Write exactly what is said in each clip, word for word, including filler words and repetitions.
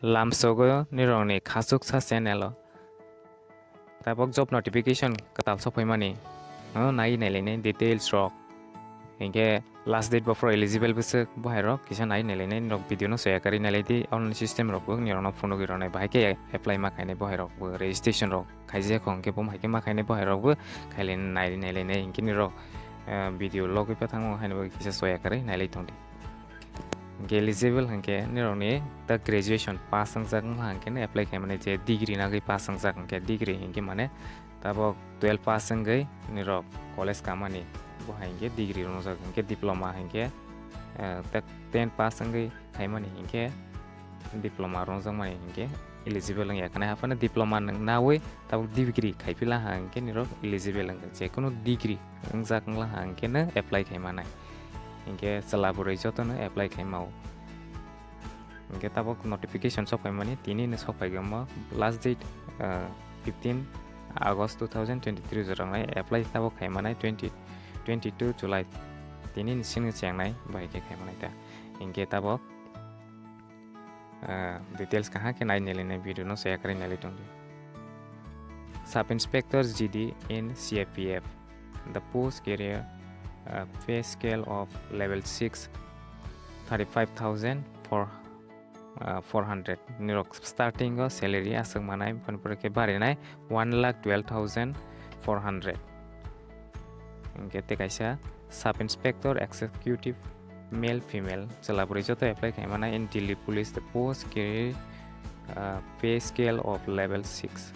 Lamsogo nirokni khachuksa channel o tabok job notification kwtal sokphaimani, no nai nailainai details rok. Hinkhe last date bo phoro eligible bwswk bo hai rok kisa nai nailainai, norok video no soya karwi nailai di, online system rok bo nirokno phunugwi rwnai, bahai khe apply ma khainai bo hai rok bo, registration rok khaijak kho hinkhe bo hai khe ma khainai bo hai rok bo khailai nai nailainai hinkhe nirok, eh, video logwi pa thango haino bo kisa soya karwi nailai tongdi. Hinkhe eligible hinkhe nirokni ta graduation pass wngjak wngkha hinkhe no apply khaimani, je degree nagwi pass wngjak hinkhe degree hinkhe mane tabok twelve pass wngwi nirok college kamani bo hai hinkhe degree rwngjak hinkhe diploma hinkhe, eh, ta ten pass wngwi khaimani hinkhe diploma rwngjak mani hinkhe eligible wngya khna haphano diploma nwng nawi tabok degree khaipila ha hinkhe nirok eligible wngkha, jekunu degree wngjak wngla ha hinkhe no apply khaimanai. Hinkhe chwla bwrwi jotono apply khaimao. Hinkhe tabok notification sokphaimani tini no sokphaikha omo last date, ah, fifteen August two thousand twenty-three joroknai apply tabok khaimanai twenty, twenty-two July tini ni sini chengnai bahai khe khaimanai ta. Hinkhe tabok, ah, details kaham khe nai nailainai video no share kharwi nailai tongdi. Sub Inspector G D in C F P F. The post career, uh, pay scale of level six, thirty-five thousand four, uh, four hundred. Nirok starting o salary aswk manai, boni pore khe barinai one lakh twelve thousand four hundred. Hinkhe tei kaisa Sub Inspector Executive, male female chwla bwrwi joto apply khaimanai in Delhi Police, the post career, uh, pay scale of level six.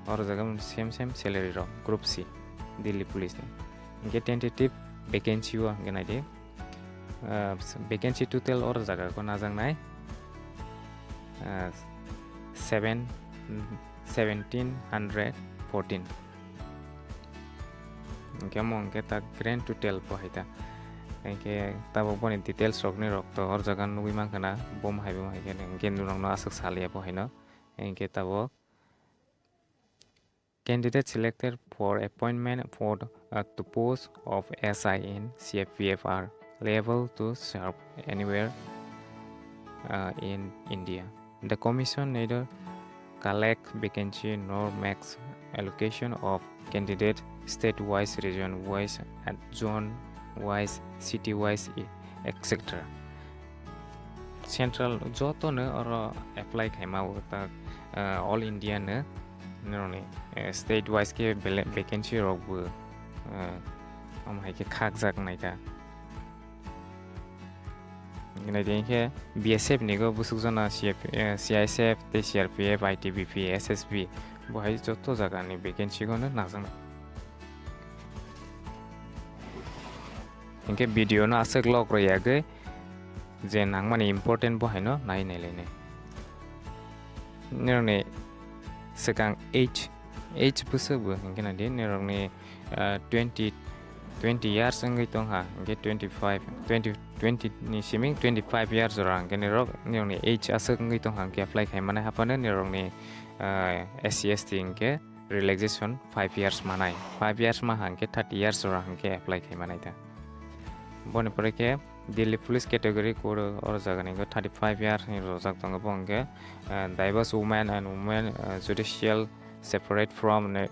Oro jaga same same salary rok, Group C, Delhi Police ni. Hinkhe tentative vacancy o hinkhe naidi, uh, vacancy total oro jaga ko najaknai, uh, seven, seventeen hundred fourteen. Hinkhe omo hinkhe ta grand total bo hai ta. Hinkhe tabok boni details rok ni rok to hor jaga nugwi mankha na, bo hai bo hai khe hinkhe norok no aswk saliya bo hai no. Hinkhe tabok candidate selected for appointment for, uh, to post of S I in C F P F are liable to serve anywhere, uh, in India. The commission neither collect vacancy nor makes allocation of candidate state-wise, region-wise, and zone-wise, city-wise, e-, et cetera. Central joto no oro apply khaima bo ta, eh, all India no, norokni, eh, state-wise khe bele-, vacancy rok bo, eh, omo hai khe khakjak nai kha. Naidi khe B S F ni go busuk jona C F, eh, C I S F tei C R P F, I T B P, S S B bo hai joto jaga ni vacancy go no najak nai. Hinkhe video no aswk log rw yagwi je nangmani important bo hai no nai nai lai nai. Nirokni swkang age, age bwswk bo hinkhe naidi nirokni, ah, twenty, twenty years wngwi tongkha, hinkhe twenty five, twenty, twenty ni simi twenty five years jora hinkhe nirok, nirokni age aswk wngwi tongkha hinkhe apply khai mani haphano nirokni, ah, S C S T hinkhe relaxation five years manai, five years ma hinkhe thirty years jora hinkhe apply khai manai ta. Boni pore khe Delhi Police category code oro jaga ni thirty five years ni rojak tongo bo hinkhe, ah, divorced women and women, ah, judicial separate from ne-,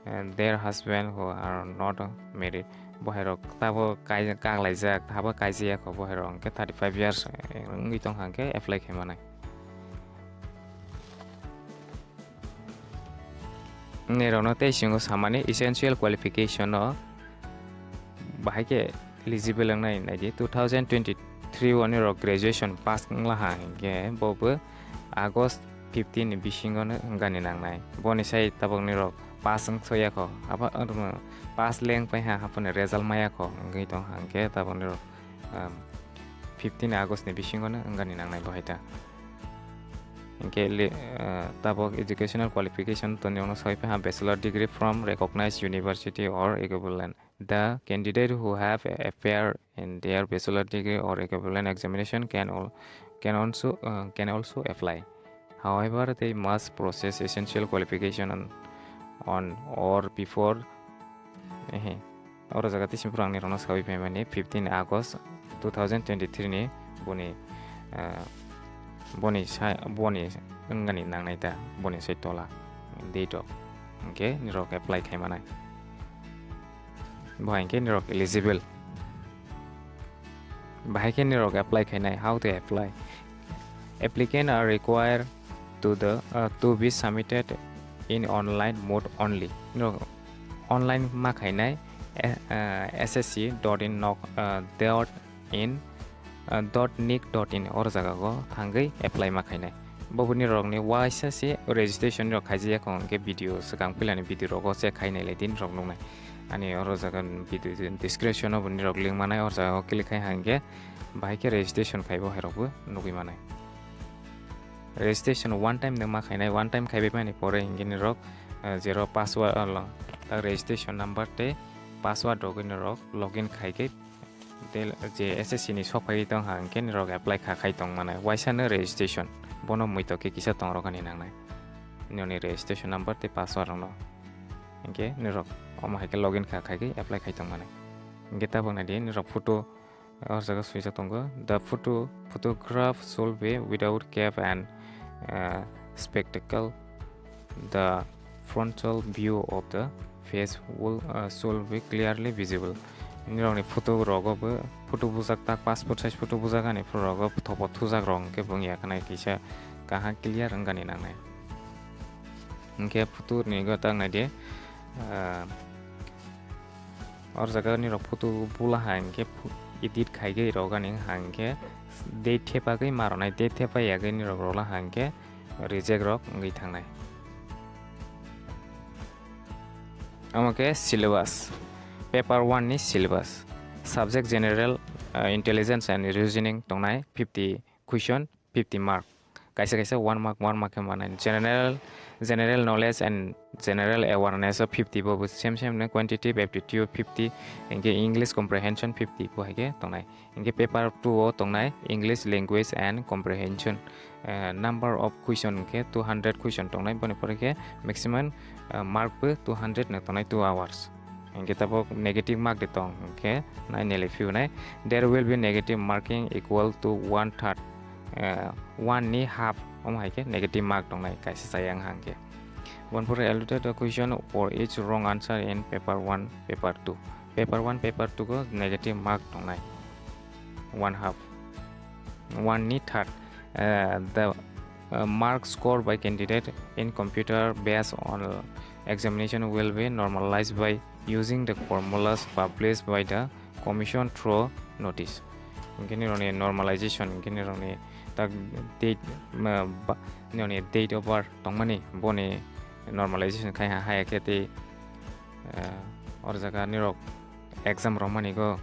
and their husband who are not married. Bo hai rok tabo kai-, kak laijak, tabo kaijaya kho bo hai rok hinkhe thirty five years, eh, wngwi tongkha hinkhe apply khai manai. Nirokno tei singo samani essential qualification no bahai khe eligible wngnai naidi two thousand twenty-three o nirok graduation pass wngla ha hinkhe bo bo August fifteen ni bisingo no wngani nangnai. Boni sai tabok nirok pass wng soya kho, abo, pass leng pai ha, haphano result maya kho wngwi tong ha hinkhe tabok nirok, um, fifteen August ni bisingo no wngani nangnai bo hai ta. Hinkhe le-, uh, tabok educational qualification toni ono soi pai ha, bachelor degree from recognized university or equivalent. The candidate who have appeared in their bachelor degree or equivalent examination can al-, can also, uh, can also apply. However, they must possess essential qualification on, on or before, ehe, oro jaga tei simi phuru ang nirokno sawi phaimani fifteen August two thousand twenty-three ni boni, ah, Boni sai, boni wngani nangnai ta, boni sai tola date rok. Hingke nirok apply khai manai. Bo hai hingke nirok eligible. Bahai khe nirok apply khainai. How to apply? Applicant are required to the, uh, to be submitted in online mode only. Nirok online ma khainai, eh, uh, S S C dot in nok, uh, dot in, uh, dot nic dot in or jaga go thangwi apply ma khainai. Bo boni rokni waisa se registration rok khaijak ya kho, hwnkhe video swkang puilani video rogo check khainai lai din rok nuknai. Ani oro jaga video description o boni rok link manai, or jaga o click khai hangkhe bahai khe registration khaibo hai rokbo nugwi manai. Registration one time no ma khainai, one time khaibai mani pore hingke ni rok, eh, jero password, eh, lo, tak registration number tei password rogwi ni rok login khai khe, tei je S S C ni sok phai tong ha hingke ni rok apply kha khai tong manai, waisa no registration bono mui to khe kisa tong rok ani nangnai. Nini registration number tei password rok no hingke ni rok omo hai khe login kha khai khe apply khai tong manai. Hingke tabok nai di, ni rok photo, o jaga swijak tongo, "The photo, photograph should be without cap and, uh, spectacle. The frontal view of the face will, uh, should be clearly visible." Nirokni photo rogo bo, photo bujak tak, passport size photo bujak ani photo rogo thopo thujak rok hwnkhe bo wngya khwnai kisa kaham clear wngani nangnai. Hwnkhe photo ni go tak nai di, ah, or jaga nirok photo bula ha hwnkhe pho-, edit khaigwi rogani ha hwnkhe date thepagwi ma rwnai, date thepa yagwi nirok rola ha hwnkhe reject rok wngwi thangnai. Omo khe syllabus, paper one ni syllabus, subject general, ah, intelligence and reasoning tongnai fifty question, fifty mark. Kaisa kaisa one mark, one mark khe manai. General, general knowledge and general awareness o fifty, bo bo same same no, quantitative aptitude fifty, hingke English comprehension fifty bo hai khe tongnai. Hingke paper two o tongnai English language and comprehension, eh, number of question hingke two hundred question tongnai, boni pore khe maximum, eh, mark bo two hundred no tongnai two hours. Hingke tabok negative mark de tong, hingke nai nele phiyunai. There will be negative marking equal to one third. Eh, one ni half, omo hai khe negative mark tongnai, kaisa chaya wng hang khe. One for allotted question for each wrong answer in paper one, paper two. Paper one, paper two go negative mark tongnai, one half. One ni third. Eh, the, eh, mark score by candidate in computer based on examination will be normalized by using the formulas published by the commission through notice. Hingke nirokni normalization, hingke nirokni tak date, ma, ba, nirokni date of birth tongmani, boni normalization khai ha, haya khe tei, eh, or jaga nirok exam romani go,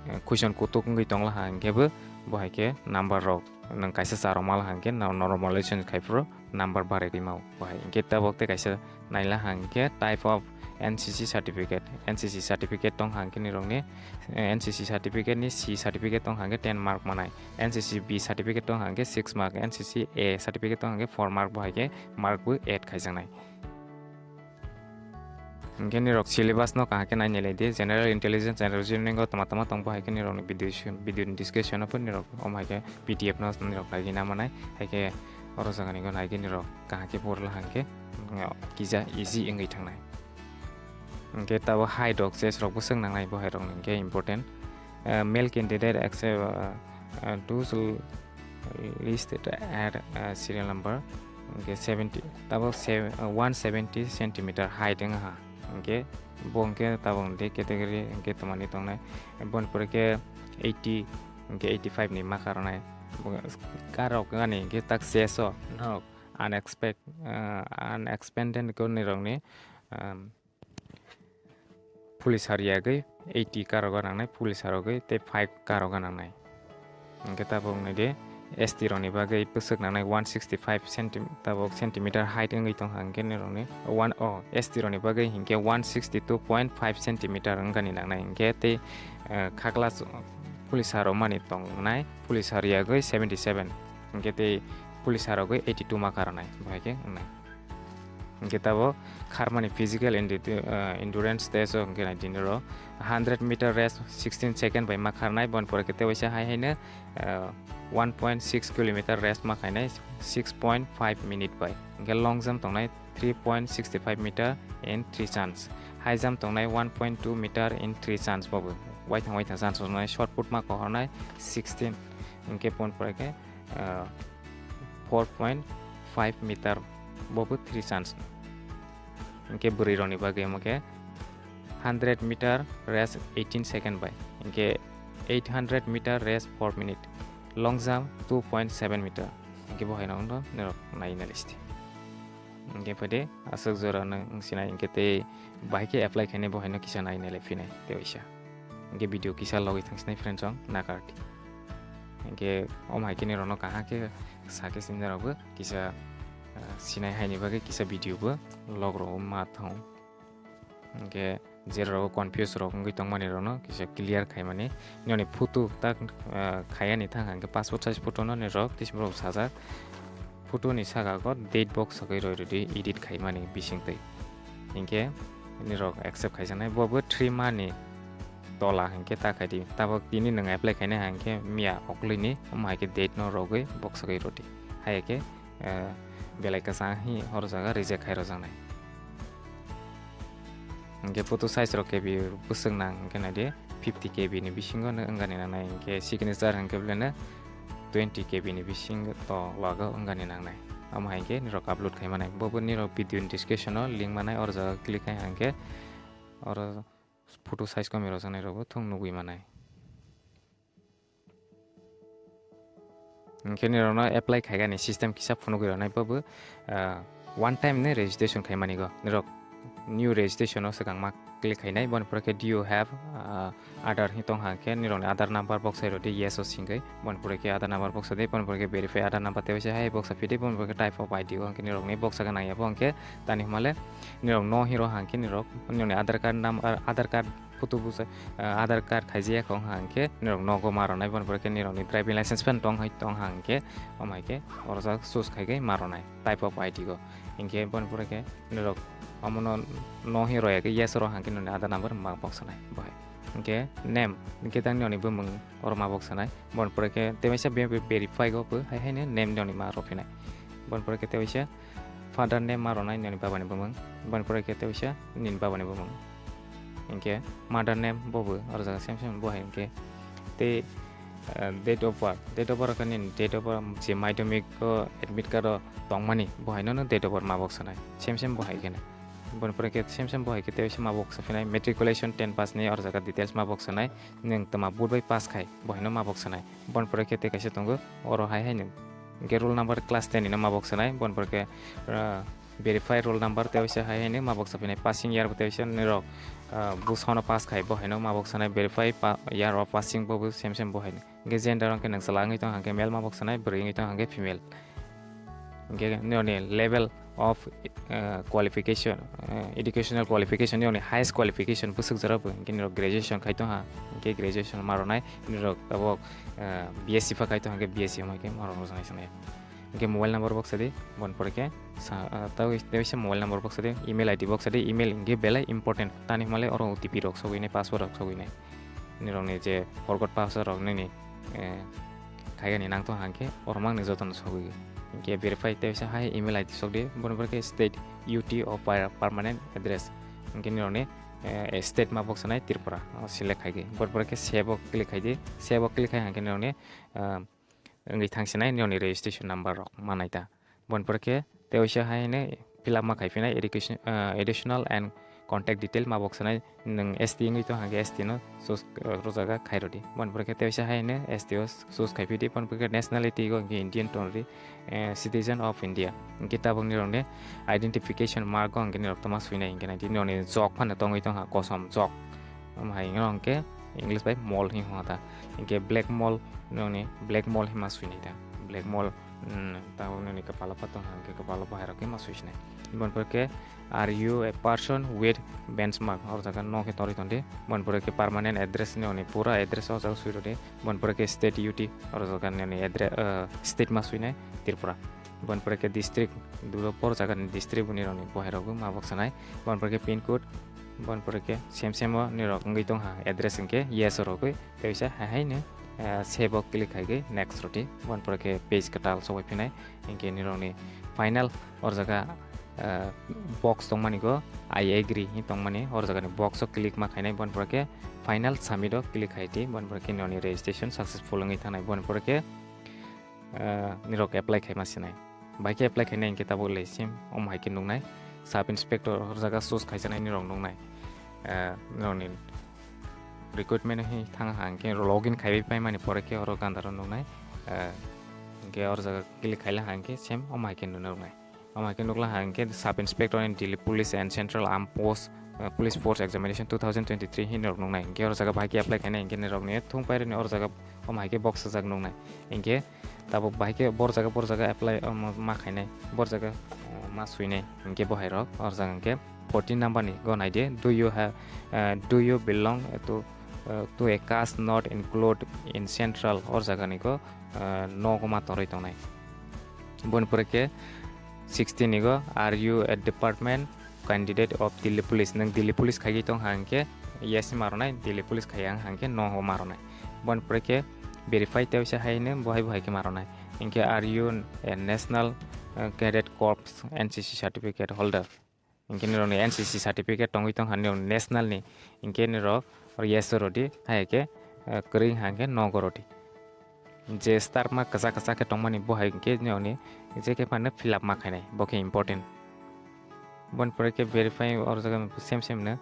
eh, question kutuk wngwi tongla ha, hingke bo, bo hai khe number rok nwng kaisa cha rok mala ha, hingke no-, normalization khai phuru number barai gwi mao. Bo hai hingke tabok tei kaisa naila ha hingke type of N C C certificate, N C C certificate tong ha hingke nirokni, eh, N C C certificate ni C certificate tong ha hingke ten mark manai, N C C B certificate tong ha hingke six mark, N C C A certificate tong ha hingke four mark, bo hai khe mark bo add khaijaknai. Hingke nirok syllabus no kaham khe nainai lai di, general intelligence and reasoning o tama tama tong, bo hai khe nirok ni video, video ni description o pho nirok omo hai khe P D F no nirok nai gwi na manai, hai khe oro jaga ni go nai khe nirok kaham khe por la hang khe, mm, kisa easy wngwi thangnai. Hingke tabo height rok, chest rok bwswk nangnai, bo hai rok ni hingke important. Eh, male candidate accept, eh, eh, those listed at, eh, serial number. Hingke seventy, tabo se-, eh, one seventy centimeter height wng ha. Hingke bo hingke tabo hingke category hingke twmani tongnai. Boni pore khe eighty, hingke eighty five ni ma karonai. Bo karok ani hingke tak chest o norok unexpect-, eh, unexpected ko nirok ni, ehm, police har yagwi eighty karogo nangnai, police harogwi tei five karogo nangnai. Hingke tabok nai di S T rokni bagwi bwswk nangnai one sixty five centi-, tabok centimeter height wngwi tongkha, hingke nirokni one, oh, S T rokni bagwi hingke one sixty two point five centimeter wngkani nangnai, hingke tei, eh, khakla police harok mani tongnai, police har yagwi seventy seven, hingke tei police harogwi eighty two ma karonai, bo hai khe wngnai. Hingke tabo kharmani physical endi-, eh, endurance test o hingke nai dini ro hundred meter race sixteen second bai ma kharnai, boni pore khe tei waisa hai haino, eh, one point six kilometer race ma khainai six point five minute bai. Hingke long jump tongnai three point six five meter in three chance. High jump tongnai one point two meter in three chance bobo. Waithang waithang chance tongnai, shot put ma kohornai sixteen. Hingke pon pore khe, ah, four point five meter bobo three chance. Hingke bwrwi rokni bagwi omo khe hundred meter race eighteen second bai. Hingke eight hundred meter race four minute. Long jump two point seven meter. Hingke bo haino wngno norok nai nai listi. Hingke phaidi aswk jora no wngsinai hingke tei bahai khe apply khainai bo haino kisa nai nai lai phinai tei waisa. Hingke video kisa logwi thangsinai friends rok nakardi. Hingke omo hai khe norokno kaham khe sa khe sinai rokbo kisa, ah, sinai haini bagwi kisa video bo log rok ma thang. Hingke jerok confuse rok wngwi tongmani rokno kisa clear khaimani. Nini photo tak, ah, khaiyani thang hingke passport size photo no ni rok tei borok sajak. Photo ni saka o date box sagwi roi rwdi edit khaimani bisingtwi. Hingke nini rok accept khaijaknai. Bo bo three month ni tola hingke ta khaidi. Tabok tini nwng apply khainai hingke miya oklini omo hai khe date no rogwi box sagwi rwdi. Hai khe, eh, belai kwchang hi hor jaga reject khai rwjaknai. Hingke photo size rok K B bwswk nang hingke naidi fifty K B ni bisingo no wngani nangnai, hingke signature hingke belai no twenty K B ni bisingo to logo wngani nangnai. Omo hai khe nirok upload khai manai. Bo bo nirok video ni description o link manai, oro jaga click khai hingke oro photo size komoi rwjaknai rok bo thung nugwi manai. Hingke nirokno apply khaigani system kisa phunugwi rwnai, bobo, ah, one time ni registration khaimani go. Nirok new registration o swkang ma click khainai, boni pore khe do you have, ah, Aadhaar hi tong hangkhe nirokni Aadhaar number box hai rwdi yes o singwi, boni pore khe Aadhaar number box di, boni pore khe verify Aadhaar number tei waisa hai box phidi, boni pore khe type of I D o hingke nirokni box khe nangya bo hingke tani hwnmale nirok no hiro hangkhe nirok nirokni Aadhaar card number, Aadhaar card photo busa, ah, Aadhaar card khaijak wng hangkhe nirok nogo ma rwnai, boni pore khe nirokni driving license pen tong hai tong hangkhe, omo hai khe oro jak choose khai khe ma rwnai type of I D go. Hinkhe boni pore khe nirok omono no hi roya khe yes oro hangkhe nini Aadhaar number ma box sanai bo hai. Hinkhe name, hinkhe tang nini bumung oro ma box sanai, boni pore khe tei waisa be-, be-, verify go bo hai haino name nini ma rw phinai. Boni pore khe tei waisa father name ma rwnai nini baba ni bumung, boni pore khe tei waisa nini baba ni bumung. Hinkhe mother name bo bo oro jaga same same bo hai hinkhe tei, eh, date of birth, date of birth khe nini date of birth je madhyamik o admit card o tongmani bo hai no date of birth ma box sanai same same bo hai khe nai. Boni pore khe same same bo hai khe tei waisa ma box sa phinai matriculation ten pass ni oro jaga details ma box sanai. Nwng tma board bai pass khai, bo haino ma box sanai. Boni pore khe tei kaisa tongo, oro hai haino. Hinkhe roll number class ten ni no ma box sanai, boni pore khe, ah, verify roll number tei waisa hai haino ma box saphinai. Passing year bo tei waisa nirok, ah, bwsano pass khai, bo haino ma box sanai. Verify pa-, year of passing bo, bo same same bo haino. Hinkhe gender hinkhe nwng chwla wngwi tong hangkhe male ma box sanai, bwrwi wngwi tong hangkhe female. Hinkhe nini level of, eh, qualification, eh, educational qualification, nini highest qualification bwswk jora bo, hinkhe nirok graduation khai tongha, hinkhe graduation ma rwnai, nirok tabok, eh, B S C pha khai tongha, hinkhe B S C hwnba khe ma rwnai sanai. Hinkhe mobile number box sadi, boni pore khe sa, eh, tei waisa mobile number box sadi, email I D box sadi, email hinkhe belai important, tani hwnba le oro O T P rok sogwi nai, password rok sogwi nai. Nirokni je forgot password rok nini, eh, khaigani nangtong hangkhe oro mang ni jotono sogwi. Hinkhe verify tei waisa hai email I D sokdi, boni pore khe state U T o per-, permanent address. Hinkhe nirokni, eh, state ma box sanai Tripura, o select khaigwi. Boni pore khe save o click khaidi, save o click khai hangkhe nirokni, eh, wngwi thangsinai nirokni registration number rok manai ta. Boni pore khe tei waisa hai hwnwi fill up ma khai phinai education, ah, additional and contact detail ma box sanai, nwng S T wngwi tong hangkhe S T no choose, ah, rwjaga khai rwdi. Boni pore khe tei waisa hai hwnwi S T o choose khai phidi, boni pore khe nationality go hwnkhe Indian tongri, eh, citizen of India. Hwnkhe tabok nirokni identification mark go hwnkhe nirok tongma swinai hwnkhe nai di nirokni jok phano tongwi tongkha kosom jok. Omo hai wngkhe English bai mole hinwi hwnta. Hinkhe black mole, nini black mole hinma swinai ta. Black mole, mm, tabok nini kwpalo pha tong hangkhe kwpalo pha hai rok khe ma swisinai. Boni pore khe, are you a person with benchmark? Oro jaga no khe torwi tongdi. Boni pore khe permanent address nini pura address o jaga swi rwdi. Boni pore khe state U T, oro jaga nini addre-, uh, state ma swinai Tripura. Boni pore khe district, duro por jaga ni district bo nirokni bo hai rok bo ma box sanai. Boni pore khe pin code, boni pore khe same same o nirok wngwi tong ha address hinkhe yes o rogwi tei waisa hai hai no, save o click khaigwi next roti, boni pore khe page kwtal sogwi phinai. Hinkhe nirokni final or jaga box tongmani go I agree hi tongmani or jagani box o click ma khainai, boni pore khe final submit o click khai di, boni pore khe nirokni registration successful wngwi thangnai, boni pore khe nirok apply khaima sinai. Bai khe apply khainai hinkhe tabuk le sim omo hai khe nuknai, sub inspector or jaga choose khaijaknai nirok nuknai. Nirokni recruitment hi thang ha hinkhe login khaiwi paimani pore khe oro gandaro nuknai. Hinkhe or jaga click khaila ha hinkhe sim omo hai khe nuknai. Omo hai khe nukla ha hinkhe sub inspector in Delhi Police and Central Armed Post, Police Force Examination two thousand twenty-three hi nirok nuknai. Hinkhe or jaga bai khe apply khainai hinkhe nirokni thung pairani or jaga omo hai khe box sajak nuknai. Hinkhe tabuk bahai khe bor jaga bor jaga apply, omo ma khainai, bor jaga ma swinai. Hinkhe bo hai rok or jaga hinkhe fourteen number ni go nai di, do you have, do you belong to, to a caste not included in central or jaga ni go nogo ma torwi tongnai. Boni pore khe sixteen ni go, are you a department candidate of Delhi Police? Nwng Delhi Police khaigwi tong ha hinkhe yes ma rwnai, Delhi Police khaiya wng ha hinkhe no ma rwnai. Boni pore khe verify tei waisa hai hwnwi bo hai bo hai khe ma rwnai. Hinkhe are you a national cadet corps N C C certificate holder? Hinkhe nirokni N C C certificate tongwi tong ha nirok national ni, hinkhe nirok yes rodi, hai khe kwrwi ha hinkhe no go rodi. Je star ma kwchak kwchak khe tongmani bo hai hinkhe nirokni je khe phano fill up ma khainai, bo khe important. Boni pore khe verify or jaga same same no,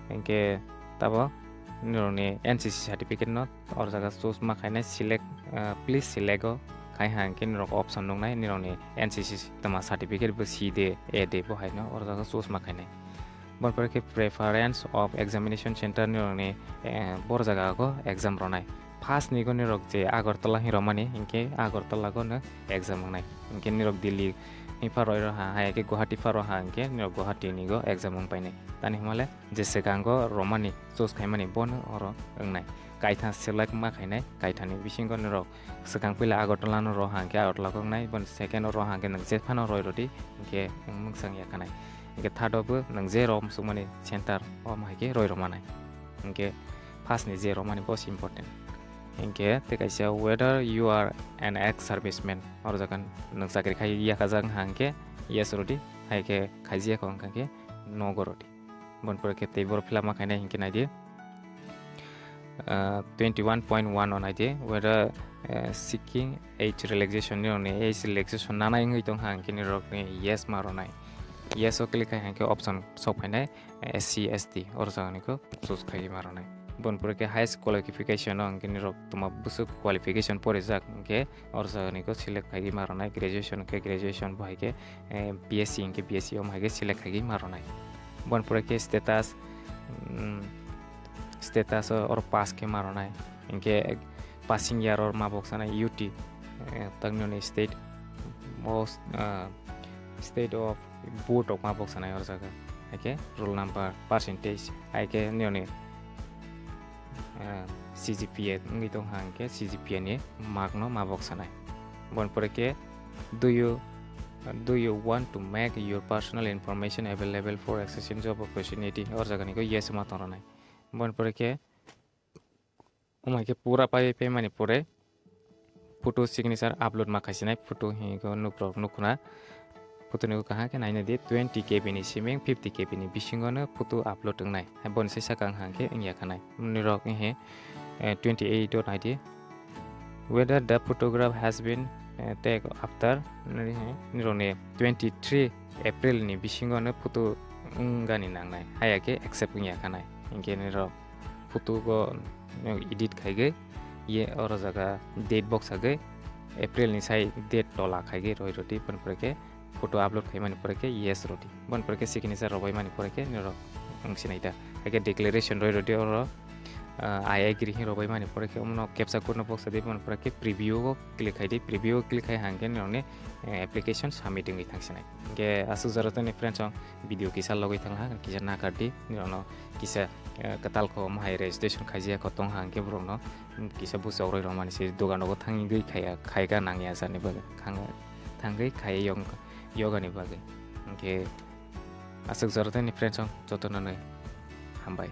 hinkhe tabo nirokni N C C certificate no or jaga choose ma khainai, select, please select o khai ha hinkhe nirok option nuknai nirokni N C C toma certificate bo si de, A de, bo hai no or jaga choose ma khainai. Boni pore khe preference of examination center nirokni bor jaga go exam rwnai. First ni go nirok je Agartala hi romani hinkhe Agartala go no exam wngnai. Hinkhe nirok Delhi hi pharo rw ha, hai khe Guwahati pharo ha hinkhe nirok Guwahati ni go exam wng painai. Tani hwnmale je swkango romani choose khaimani bono oro wngnai. Kaitha select ma khainai, kaithani bisingo nirok swkang puila Agartala no rw ha hinkhe Agartala go wngnai, boni second o rw ha hinkhe nwng je phano roi rodi hinkhe wng mungsang ya khanai. Hinkhe third o bo nwng je rw muchungmani center o ma hai khe roi rw manai. Hinkhe first ni je romani bo se important. Hinkhe tei kaisa whether you are an ex serviceman, oro jaga nwng chakri khai yakajak wngkha hinkhe yes rodi, hai khe khaijak wngkha hinkhe no go rodi. Boni pore khe tei boro fill up ma khainai hinkhe naidi. Twenty one point one o naidi, whether seeking age relaxation, nirokni age relaxation nanai wngwi tongkha hinkhe nirokni yes ma rwnai. Yes o click khai hinkhe option sok phainai, S C, S T, oro jaga ni khe choose khai ma rwnai. Boni pore khe highest qualification o hinkhe nirok toma bwswk qualification porijak hinkhe oro jaga ni khe select khai ma rwnai, graduation hinkhe graduation, bo hai khe B S C hinkhe B S C, omo hai khe select khai ma rwnai. Boni pore khe status, status o oro pass khe ma rwnai, hinkhe passing year o ma boksanai U T, tangni state, state of board rok ma boksanai oro jaga, hai khe roll number, percentage, hai khe nini C G P A wngwi tongkha hinkhe C G P A ni mark no ma boksanai. Boni pore khe do you, do you want to make your personal information available for accessing job opportunity? Oro jaga ni khe yes ma tong rwnai. Boni pore khe omo hai khe pura paiwi paimani pore photo signature upload ma khaisinai, photo hinkhe nukrok nukhuna. Photo ni kaham khe naina di, twenty K B ni siming fifty K B ni bisingo no photo upload wngnai. Hai boni sai saka wngkha hinkhe wngya khanai. Nirok hinkhe twenty eight o naidi, whether the photograph has been take after, nirokni twenty three April ni bisingo no photo wngani nangnai, haya khe accept wngya khanai. Hinkhe nirok photo go edit khaigwi, ye oro jaga date box sagwi, April ni sai date tola khaigwi roi rodi, boni pore khe photo upload khaimani pore khe yes rodi, boni pore khe signature rwbaimani pore khe nirok wngsinai da. Hai khe declaration roi rodi oro, I agree hin rwbaimani pore khe omono captcha code no box sadi, boni pore khe preview o click khai di, preview o click khai hang khe nirokni application submit wngwi thangsinai. Hinkhe aswk jora toni friends, ang video kisa logwi thangha, kisa nakardi, nirokno kisa kwtal kho omo hai registration khaijak kho tongha, hinkhe borokno kisa buchok rwi rwmani se dogan rogo thangwi khaiya, khaika nangya jani bagwi, thangwi khaiya yogani bagwi. Hinkhe aswk jora toni friends, ang jotono hambai.